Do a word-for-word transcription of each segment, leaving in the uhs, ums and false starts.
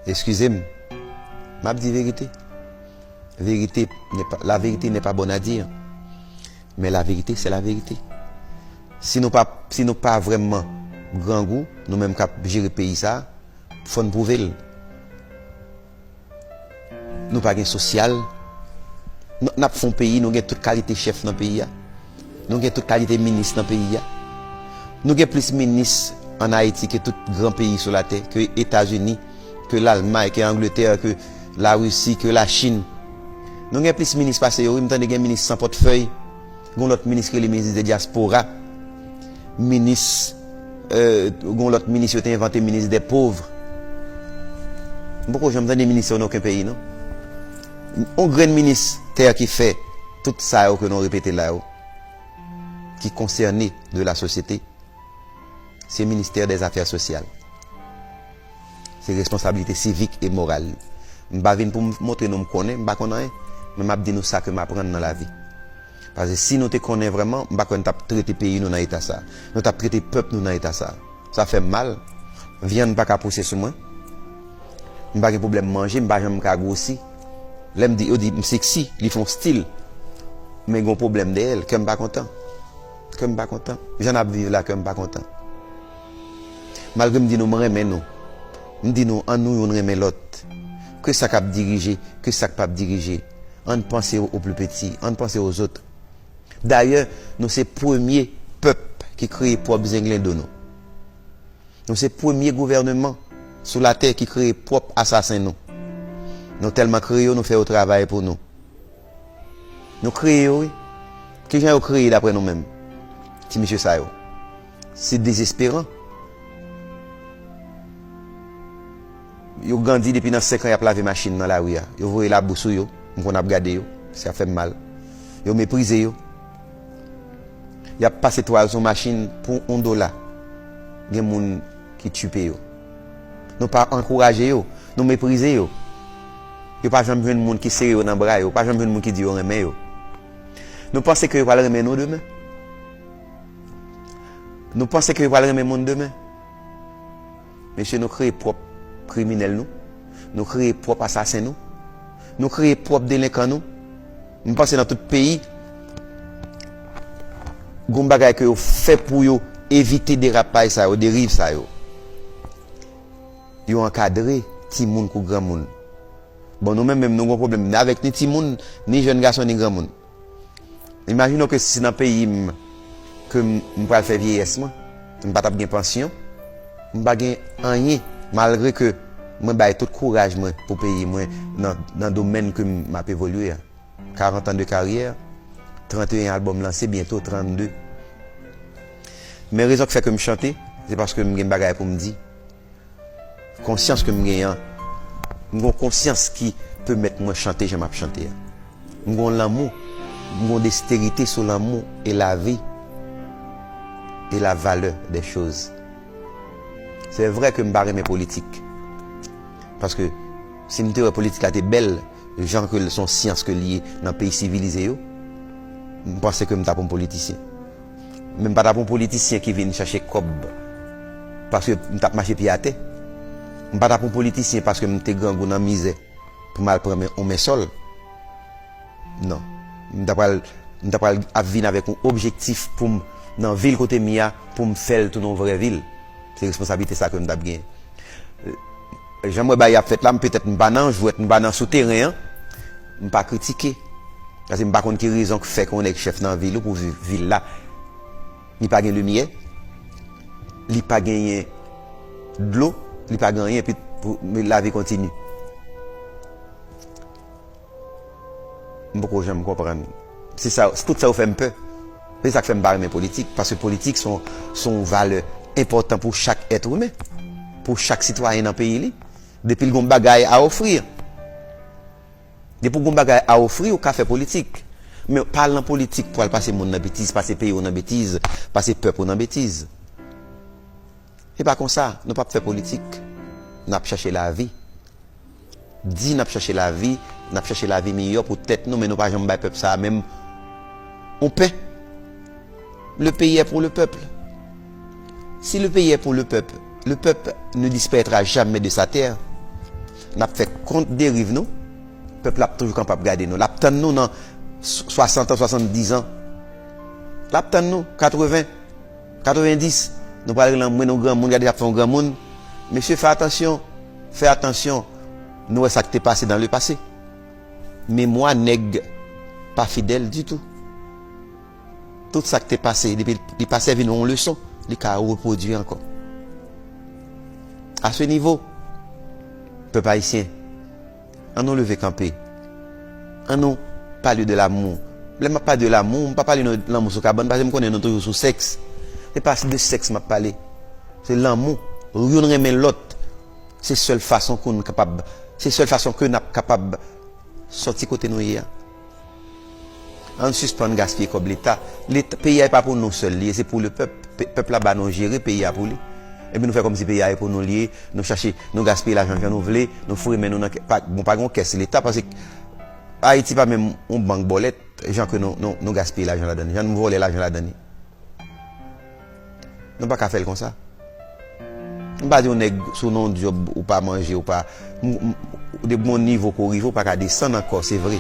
Eskize m, m ap di verite. Vérité n'est pas, la vérité n'est pas bonne à dire. Men la verite, se la verite. Si nou pa, si nou pa vrèman grangou, nou menm k ap jere peyi sa, fò n pwouve l. Nou pa gen sosyal. N, n ap fè yon peyi, nou gen tout kalite chèf nan peyi a. Nou gen tout kalite minis nan peyi a. Nou gen plis minis ann Ayiti ke tout gran peyi sou latè, ke Etazini, ke Lalmay, ke Angletè, ke Larisi, ke Lachin. Nou gen plis minis pase yo, wi. M tande gen minis san pòtfèy. Gen lòt minis ki rele minis de dyaspora. Minis, euh, gen lòt minis yo te envante, minis de pov. M poko janm tande minis sa nan okenn peyi, non. On grenn ministè ki fè tout sa yo ke nou repete la yo, ki konsène de la sosyete, se ministè dè zafè sosyal. Se responsablite sivik e moral li. M pa vin pou m montre nou m konnen, m pa konn anyen, men m ap di nou sa ke m aprann nan lavi. Paske si nou te konnen vrèman, m pa kwè n t ap trete peyi nou nan eta sa. Nou t ap trete pèp nou nan eta sa. Sa fè m mal. Vyann pa ka pouse sou mwen. M pa gen pwoblèm manje, m pa janm ka gwosi. Lè m di, yo di m seksi, li fè yon stil. Men gen yon pwoblèm dèyè l, kè m pa kontan. Kè m pa kontan. Jan n ap viv la, kè m pa kontan. Malgre m di nou m renmen nou. M di nou ann nou youn renmen lòt. Ke sa k ap dirije, ke sa k p ap dirije. Ann panse au plus petit, ann panse aux autres. Dayè, nou se premye pèp ki kreye pwòp zenglendo nou. Nou se premye gouvèneman sou latè ki kreye pwòp asasen nou. Nou tèlman kreye yo, nou fè yo travay pou nou. Nou kreye yo, wi. Kijan yo kreye daprè nou menm? Ti mesye sa yo. Se dezesperan. Yo grandi depi nan senk an y ap lave machin nan lari a. Yo voye labou sou yo. M konn ap gade yo. Sa fè m mal. Yo meprize yo. Y ap pase twal sou machin pou yon dola. Gen moun ki tchipe yo. Nou pa ankouraje yo. Nou meprize yo. Yo pa janm jwenn moun ki sere yo nan bra yo. Pa janm jwenn moun ki di yo renmen yo. Nou panse ke yo pral renmen nou demen? Nou panse ke yo pral renmen moun demen? Mesye, nou kreye pwòp kriminèl nou. Nou kreye pwòp asasen nou. Nou kreye pwòp delenkan nou. M panse nan tout peyi, gon bagay ke yo fè pou yo evite derapaj sa yo, deriv sa yo. Yo ankadre timoun kou granmoun. Bon, nou menm menm, nou gon pwoblèm ni avèk ni timoun, ni jèn gason, ni granmoun. Imajine w ke si se nan peyi m ke m, m pral fè vyeyès mwen, m pa t ap gen pansyon, m pa gen anyen, malgre ke mwen bay tout kouraj mwen pou peyi mwen nan, nan domèn ke m, m ap evolye a. Karant an de karyè, trannteyen albòm lanse, byento trannde. Men rezon k fè ke m chante, se paske m gen bagay pou m di. Konsyans ke m genyen an, m gon konsyans ki pèmèt mwen chante jan m ap chante a. M gon lanmou, m gon desterite sou lanmou e lavi e la valè dè choz. Se vrè ke m pa renmen politik. Paske si m te wè politik la te bèl, jan ke l se yon syans ke l ye nan peyi sivilize yo, m panse ke m t ap yon politisyen. Men m pa t ap yon politisyen ki vin chache kòb paske m t ap mache pye atè. M pa t ap yon politisyen paske m te grangou nan mizè pou m al pran men, yon men sòl. Non. M ta pral, m ta pral ap vin avèk yon objektif pou m, nan vil kote m ye a, pou m fè l tounen yon vrè vil. Se responsablite sa ke m t ap genyen. Jan m wè bagay ap fèt la, m petèt m pa nan jwèt, m pa nan sou teren an, m pa kritike. Paske m pa konn ki rezon k fè ke yon nèg chèf nan vil ou pou viv vil la. Li pa gen limyè, li pa genyen dlo, li pa gen anyen, epi pou, lavi kontini. M poko janm konprann. Se sa, se tout sa yo fè m pè. Se sa k fè m pa renmen politik, paske politik se yon, se yon valè enpòtan pou chak èt imen, pou chak sitwayen nan peyi li. Depi l gon bagay a ofri, depi w gon bagay a ofri, ou ka fè politik. Men pa al nan politik pou al pase moun nan betiz, pase peyi w nan betiz, pase pèp ou nan betiz. Se pa konsa, nou p ap fè politik. N ap chache lavi. Di n ap chache lavi, n ap chache lavi miyò pou tèt nou, men nou pa janm bay pèp sa a menm yon pen. Le pays est pour le peuple. Si le pays est pour le peuple, le peuple ne disparaîtra jamais de sa terre. N ap fè kont deriv nou, pèp la ap toujou kanpe ap gade nou. L ap tann nou nan swasant an, swasanndiz an. L ap tann nou, katreven, katrevendis. Nou pral rele yon granmoun, gade y ap fè yon granmoun. Mesye, fè atansyon, fè atansyon. Nou wè sa k te pase dans le passé. Memwa nèg pa fidèl ditou. Tout sa k te pase, depi li pa sèvi nou yon leson, li ka repwodui ankò. A se nivo, pèp ayisyen, ann nou leve kanpe. Ann nou pale de lanmou. Lè m ap pale de lanmou, m pa pale nou lanmou sou kabann, paske m konnen nou toujou sou sèks. Se pa de sèks m ap pale. Se lanmou. Youn renmen lòt. Se sèl fason ke n kapab, se sèl fason ke n ap kapab sòti kote nou ye a. Ann sispann gaspiye kòb Leta. Leta, peyi a e pa pou nou sèl li ye, se pou le pèp. Pe-, pèp la ba nou jere peyi a pou li. Epi nou fè kòmsi peyi a e pou nou li ye, nou chache, nou gaspiye lajan jan nou vle, nou foure men nou nan kè-, pa, bon, pa gen yon kès Leta, paske Ayiti pa menm yon bank bòlèt, jan ke nou, nou, nou gaspiye lajan ladan li, jan nou vòlè lajan ladan li. Nou pa ka fè l konsa. M pa di yon nèg sou non djòb ou pa manje, ou pa, m, m, depi yon nivo ke w rive, ou pa ka desann ankò, se vre.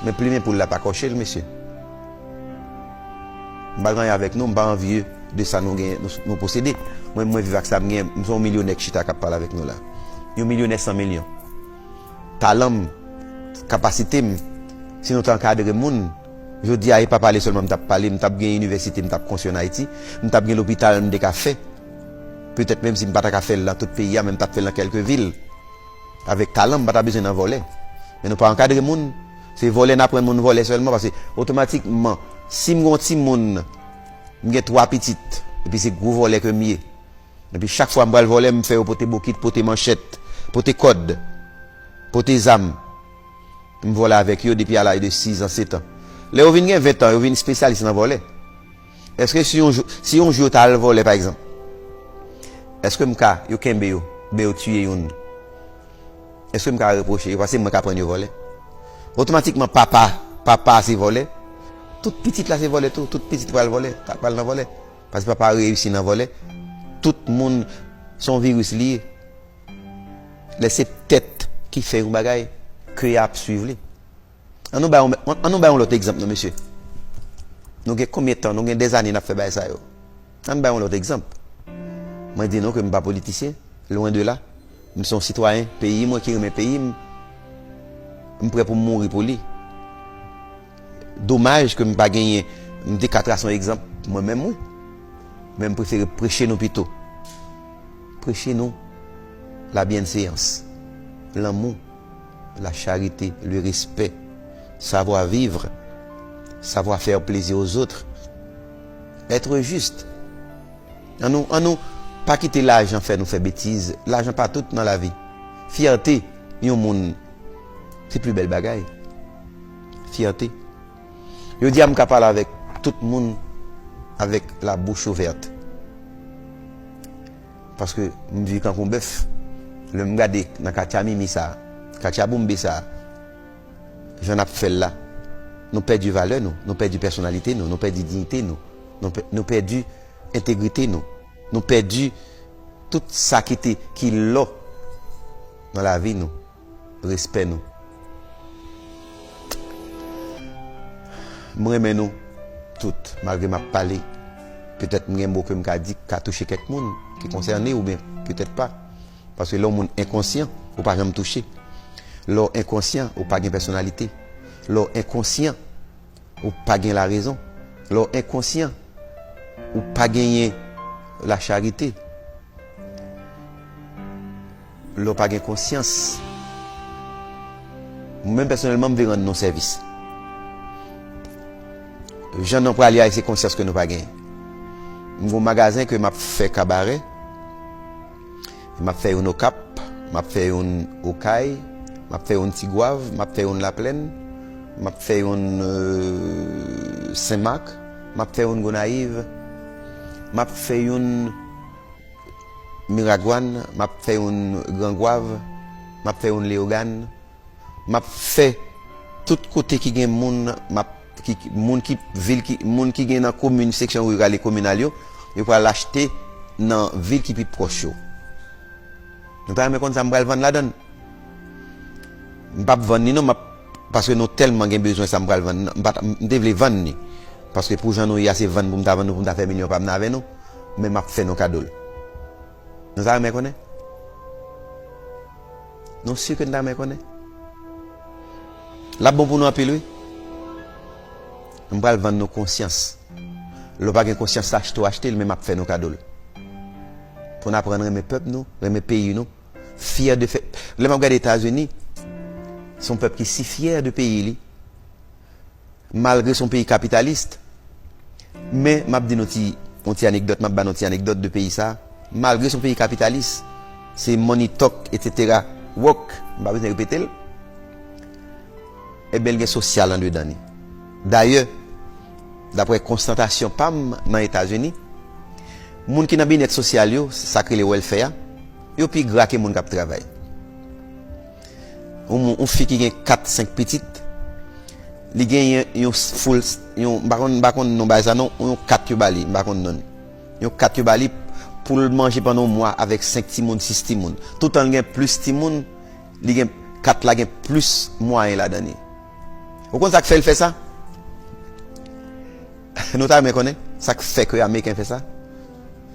Men plimen poul la pa kòche l, mesye. M pa gen anyen avèk nou, m pa anvye de sa nou gen, nou, nou posede. Mwen, mwen viv ak sa m gen, m se yon milyonè k chita k ap pale avèk nou la. Yon milyonè san milyon. Talan m, kapasite m, si nou t ankadre moun, jodi a, e pa pale sèlman m t ap pale, m t ap gen inivèsite m t ap konstwi ann Ayiti, m t ap gen lopital m te ka fè. Petèt menm si m pa ta ka fè l nan tout peyi a, men m t ap fè l nan kèlke vil. Avèk talan, m pa ta bezwen nan vòlè. Men nou pa ankadre moun. Se vòlè n aprann moun vòlè sèlman, paske otomatikman, si m gen yon timoun, m gen twa pitit, epi se gwo vòlè ke m ye. Epi chak fwa m pral vòlè, m fè yo pote bokit, pote manchèt, pote kòd, pote zam. M vòlè avèk yo depi a laj de sis an, sèt an. Lè yo vin gen ven an, yo vin espesyalis nan vòlè. Èske si yon jou, si yon jou yo ta al vòlè, pa egzanp, èske m ka, yo kenbe yo, ben yo tiye youn, èske m ka repwoche yo? Paske mwen k aprann yo vòlè. Otomatikman, papa, papa a se vòlè. Tout pitit la se vòlè tou. Tout pitit pral vòlè, pral nan vòlè. Paske papa a reyisi nan vòlè. Tout moun, se yon viris li ye. Lè se tèt ki fè yon bagay, ke a ap swiv li. Ann nou bay yon, ann nou bay yon lòt egzanp non, mesye. Nou gen konbyen tan, nou gen dèzane n ap fè bagay sa yo. Ann bay yon lòt egzanp. Mwen di nou ke m pa politisyen, lwen de la. M se yon sitwayen peyi mwen ki renmen peyi m. M prè pou m mouri pou li. Domaj ke m pa genyen, m te ka trase yon egzanp mwen menm, wi. Men m prefere preche nou pito. Preche nou la bienséance, lanmou, la charité, le respect, savoir vivre, savoir faire plaisir aux autres, être juste. Ann nou, ann nou pa kite lajan fè nou fè betiz. Lajan pa tout nan lavi. Fyète yon moun, se pli bèl bagay. Fyète. Jodi a, m ka pale avèk tout moun avèk la bouch ouvèt. Paske m viv tankou yon bèf. Lè m gade nan katya mimi sa a, katya boumbe sa a, jan n ap fè l la, nou pèdi valè nou, nou pèdi pèsonalite nou, nou pèdi diyite nou, nou pè-, nou pèdi entegrite nou, nou pèdi tout sa ki te, ki lò nan lavi nou, respè nou. M renmen nou tout, malgre m ap pale. Petèt m gen mo ke m ka di k ka touche kèk moun ki konsène oubyen petèt pa. Paske lè yon moun enkonsyan, ou pa janm touche. Lè w enkonsyan, ou pa gen pèsonalite. Lè w enkonsyan, ou pa gen larezon. Lè w enkonsyan, ou pa genyen lacharite. Lè w pa gen konsyans. Mwen menm pèsonèlman, m vle rann nou sèvis. Jan nou prale a, se konsyans ke nou pa genyen. M gen yon magazen ke m ap fè Kabarè. M ap fè youn Okap, m ap fè youn Okay, m ap fè youn Tigwav, m ap fè youn Laplèn, m ap fè youn, euh, Senmak, m ap fè youn Gonayiv, m ap fè youn Miragwàn, m ap fè youn Grangwav, m ap fè youn Leyogàn, m ap fè tout kote ki gen moun, m ap, ki, ki, moun ki, vil ki, moun ki gen nan komin, seksyon riral e kominal yo, yo pral achte nan vil ki pi pwòch yo. Nou ta renmen konn sa m pral vann ladan l. M p ap vann li non, m ap, paske nou tèlman gen bezwen sa m pral vann nan. M pa t, m te vle vann li. Paske pou jan nou ye a, se vann pou m ta vann nou, pou m ta fè milyon pa m nan avè nou. Men m ap fè nou kado l. Nou ta renmen konnen? Nou si ke n ta renmen konnen? L ap bon pou nou anpil, wi. M pral vann nou konsyans. Lè w pa gen konsyans, achte w achte l, men m ap fè nou kado l. Pou n aprann renmen pèp nou, renmen peyi nou. Fyè de fè, lè m ap gade Etazini, se yon pèp ki si fyè de peyi li. Malgre se yon peyi kapitalis, men m ap di nou ti, yon ti anekdòt, m ap ba nou ti anekdòt de peyi sa. Malgre se yon peyi kapitalis, se money talk, etsetera, work, m pa bezwen repete l. Ebyen, l gen sosyal andedan li. Dayè, daprè konstatasyon pa m nan Etazini, moun ki nan byennèt sosyal yo, sa k rele welfare a, yo pi gra ke moun k ap travay. Yon, yon fi ki gen kat, senk pitit, li genyen yon full, yon, m pa konn, m pa konn non bagay sa non, yon kat yo ba li, m pa konn non. Yon kat yo ba li pou l manje pandan yon mwa avèk senk timoun, sis timoun. Toutan l gen plis timoun, li gen, kat la gen plis mwayen ladan li. Ou konn sa k fè l fè sa? Nou ta renmen konnen sa k fè ke Ameriken fè sa?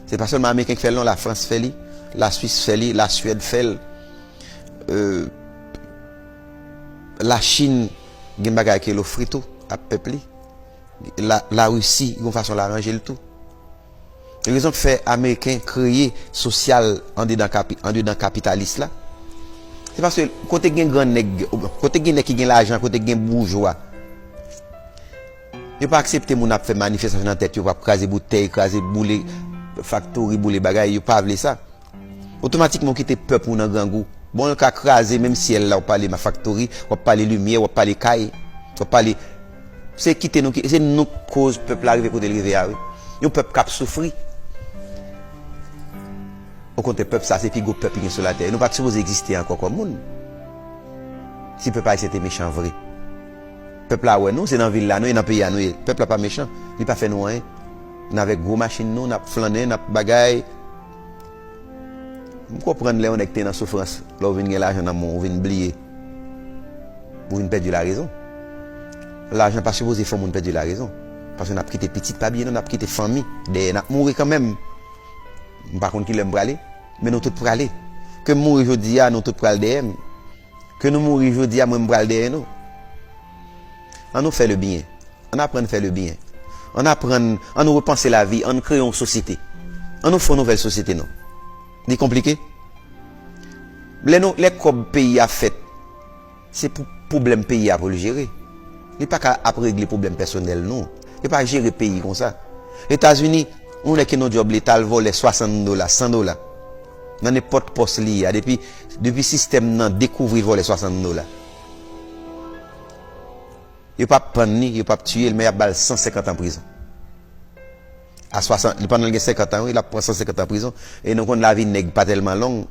Se pa sèlman Ameriken k fè l non, Lafrans fè li, Laswis fè li, Laswèd fè l. Euh, Lachin gen bagay ke l ofri tou ak pèp li. La, Larisi gen yon fason l aranje l tou. Rezon k fè Ameriken kreye sosyal andedan kapi-, andedan kapitalis la, se paske kote gen gran nèg, kote gen nèg ki gen lajan, kote gen boujwa, yo pa aksepte moun ap fè manifestasyon nan tèt yo, ap kraze boutèy, kraze, boule faktori, boule bagay, yo pa vle sa. Otomatikman, ou kite pèp ou nan grangou. Bon, l ka kraze menm syèl la, w ap pale ma faktori, w ap pale limyè, w ap pale kay, w ap pale. Se kite nou ki, se nou k koz pèp la rive kote l rive a, wi. Yon pèp k ap soufri. Okontrè, pèp sa se pi gwo pèp ki gen sou latè. Nou pa t sipoze egziste ankò kòm moun. Si pèp ayisyen te mechan vre. Pèp la wè nou, se nan vil la nou ye, nan peyi a nou ye. Pèp la pa mechan. Li pa fè nou anyen. N avèk gwo machin nou, n ap flannen, n ap bagay. M konprann lè yon nèg te nan soufrans, lè w vin gen lajan nan men w, ou vin bliye. Ou vin pèdi larezon. Lajan pa sipoze fè yon moun pèdi larezon. Paske n ap kite pitit, pa bliye non, n ap kite fanmi dèyè, n ap mouri kanmenm. M pa konn kilè m prale, men nou tout prale. Ke m mouri jodi a, nou tout pral dèyè m. Ke nou mouri jodi a, mwen m pral dèyè nou. An nou fè le byen. Ann aprann fè le byen. Ann aprann, ann repanse lavi, ann kreye yon sosyete. Ann nou fè yon nouvèl sosyete non. Li konplike? Lè nou, lè kòb peyi a fèt, se pou pwoblèm peyi a pou l jere. Li pa ka ap regle pwoblèm pèsonèl nou. Li pa jere peyi konsa. Etazini, yon nèg ki nan djòb leta, l vòlè swasant dola, san dola. Nan nenpòt pòs li ye a, depi, depi sistèm nan dekouvri l vòlè swasant dola. Yo p ap pann li, yo p ap tiye l, men y ap ba l san senkant an prizon. A swasant, li pandan l gen senkant an, wi, l ap pran san senkant an prizon. E nou konn lavi nèg pa tèlman long.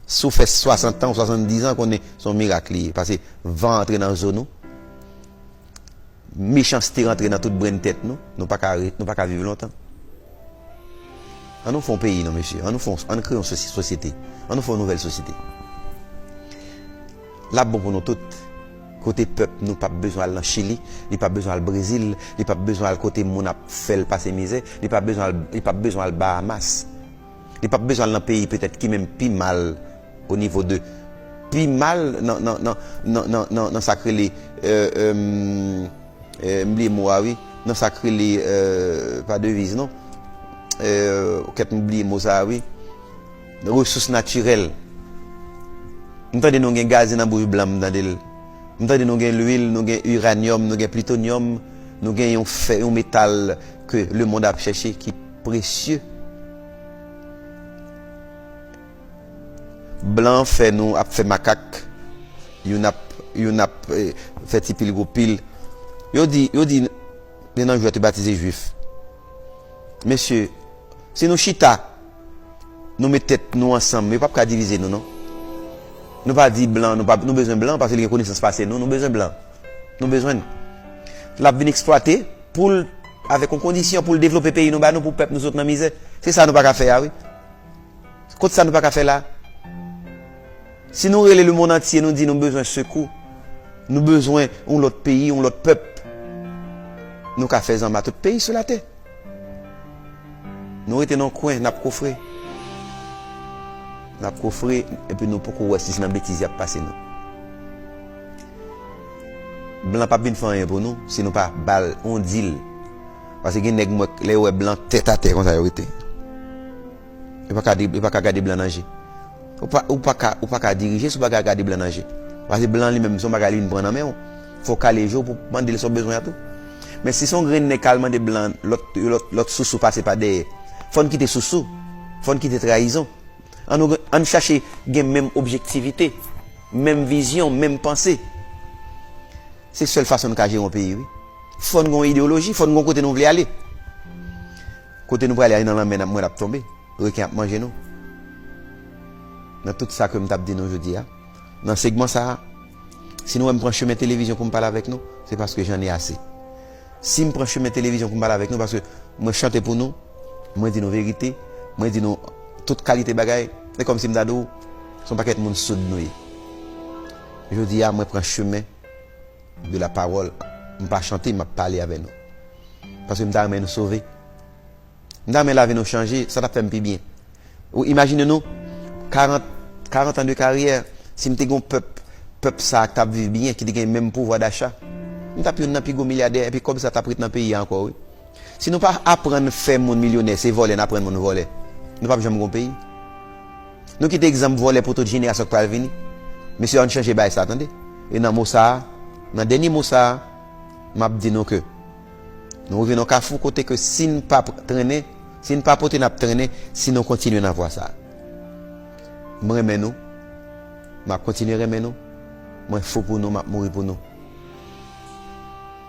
Si w fè swasant an ou swasanndiz an, konnen se yon mirak li ye. Paske van antre nan zo nou. Mechanste rantre nan tout brenn tèt nou. Nou pa ka re-, nou pa ka viv lontan. An nou fè yon peyi non, mesye. An nou fè yon, ann kreye yon sosi-, sosyete. An nou fè yon nouvèl sosyete. L ap bon pou nou tout. Kote pèp nou p ap bezwen al nan Chili, li p ap bezwen al Brezil, li p ap bezwen al kote moun ap fè l pase mizè, li p ap bezwen al, li p ap bezwen al Bahamas. Li p ap bezwen al nan peyi petèt ki menm pi mal o nivo de, pi mal nan, nan, nan sa k rele, euh, euh, euh, m bliye mo a wi, nan sa k rele, euh, pa deviz non, euh, kèt m bliye mo sa a wi, resous natirèl. M tande nou gen gaz nan bouch blan m tande l. M tande nou gen lwil, nou gen iranyòm, nou gen plitonyòm, nou gen yon fè, yon metal ke lemonn ap chèche ki presye. Blan fè nou ap fè makak, youn ap, youn ap, eh, fè ti pil gwo pil. Yo di, yo di, gen nan jou yo te batize jwif. Mesye, si nou chita, nou met tèt nou ansanm, yo p ap ka divize nou, non. Nou pa di blan, nou pa, nou bezwen blan, paske li gen konesans pase nou, nou bezwen blan. Nou bezwen l. L ap vin eksplwate pou l, avèk yon kondisyon pou l devlope peyi nou ba nou, pou pèp nou sot nan mizè. Se sa nou pa ka fè a, wi. Kot sa nou pa ka fè la? Si nou rele lemonn antye, nou di nou bezwen sekou, Nou bezwen yon lòt peyi, yon lòt pèp. Nou ka fè zanma tout peyi sou latè. Nou rete nan kwen, n ap kofre. N ap kofre, epi nou poko wè si se nan betiz y ap pase nou. Blan p ap vin fè anyen pou nou si nou pa ba l yon dil. Paske gen nèg m wè, lè yo wè blan tèt atè konsa yo rete. Yo pa ka, yo pa ka gade blan nan je. Ou pa, ou pa ka, ou pa ka dirije si w pa ka gade blan nan je. Paske blan li menm, se yon bagay li vin pran nan men w. Fò w kale je w pou mande l sa w bezwen an tou. Men si se yon grenn nèg k al mande blan lòt, lòt, lòt sousou pase pa dèyè, fò n kite sousou. Fò n kite trayizon. Ann, ann chache gen menm objektivite, menm vizyon, menm panse. Se sèl fason n ka jere yon peyi, wi. Fò n gen yon ideyoloji, fò n gen yon kote nou vle ale. Kote nou prale a, nan lanmè n ap, mwen ap tonbe. Reken ap manje nou. Nan tout sa ke m t ap di nou jodi a, nan segman sa a, si nou wè m pran chemen televizyon pou m pale avèk nou, se paske j'en ai assez. Si m pran chemen televizyon pou m pale avèk nou, paske mwen chante pou nou, mwen di nou verite, mwen di nou tout kalite bagay, se kòmsi m ta di w, se yon pakèt moun soud nou ye. Jodi a, mwen pran chemen de la parole. M pa chante, m ap pale avè nou. Paske m ta renmen nou sove. M ta renmen lavi nou chanje, sa t ap fè m pi byen. Ou imajine nou, karant, karant an de karyè, si m te gen yon pèp, pèp sa a k t ap viv byen, ki te gen menm pouvwa dacha, m t ap youn nan pi gwo milyadè, epi kòb sa t ap ret nan peyi a ankò, wi. Si nou pa aprann fè moun milyonè, se vòlè n aprann moun vòlè, nou p ap janm gen yon peyi. Nou kite egzanp vòlè pou tout jenerasyon k pral vini. Mesye, ann chanje bagay sa, tande. E nan mo sa a, nan dènye mo sa a, m ap di nou ke nou rive nan kafou kote ke si n pa trennen, si n pa pote, n ap trennen, si nou kontinye nan vwa sa a. M renmen nou. M ap kontinye renmen nou. Mwen fou pou nou, m ap mouri pou nou.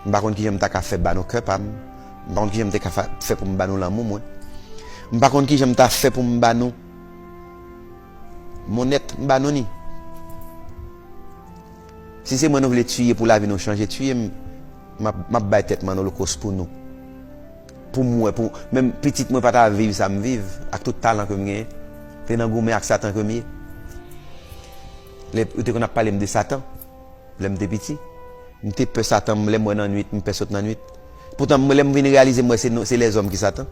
M pa konn kijan m ta ka fè ba nou kè pa m. M pa konn kijan m te ka fa-, fè pou m ba nou lanmou mwen. M pa konn kijan m ta fè pou m ba nou mon èt, m ba nou ni. Si se mwen nou vle tiye pou lavi nou chanje, tiye m. M ap, m ap bay tèt m an olokòs pou nou. Pou m wè, pou menm pitit mwen pa ta viv sa m viv, ak tout talan ke m genyen. Se nan goumen ak Satan ke m ye. Lè, yo te konn ap pale m de Satan, lè m te piti. M te pè Satan, lè m wè nan nwit, m pè sot nan nwit. Poutan, mwen, lè m vin reyalize, m wè se nou, se lèzòm ki Satan.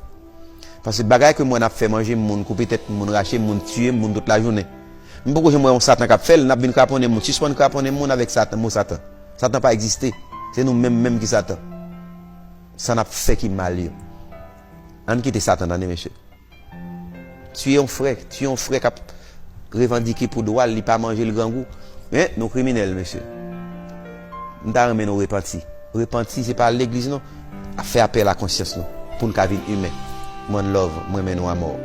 Paske bagay ke m wè n ap fè, manje moun, koupe tèt moun, rache moun, tiye moun tout lajounen. M poko janm wè yon Satan k ap fè l, n ap vin kraponnen moun, sispann kraponnen moun avèk Satan, mo Satan. Satan pa egziste. Se nou menm menm ki Satan. Sa n ap fè ki mal yo. Ann kite Satan, tande, mesye. Tiye yon frè, tiye yon frè k ap revandike pou dwa l, li pa manje l grangou. Men, nou kriminèl, mesye. M ta renmen nou repanti. Repanti, se pa legliz, non. Fè apèl a konsyans nou, pou n ka vin imen. One love, mwen renmen nou amò.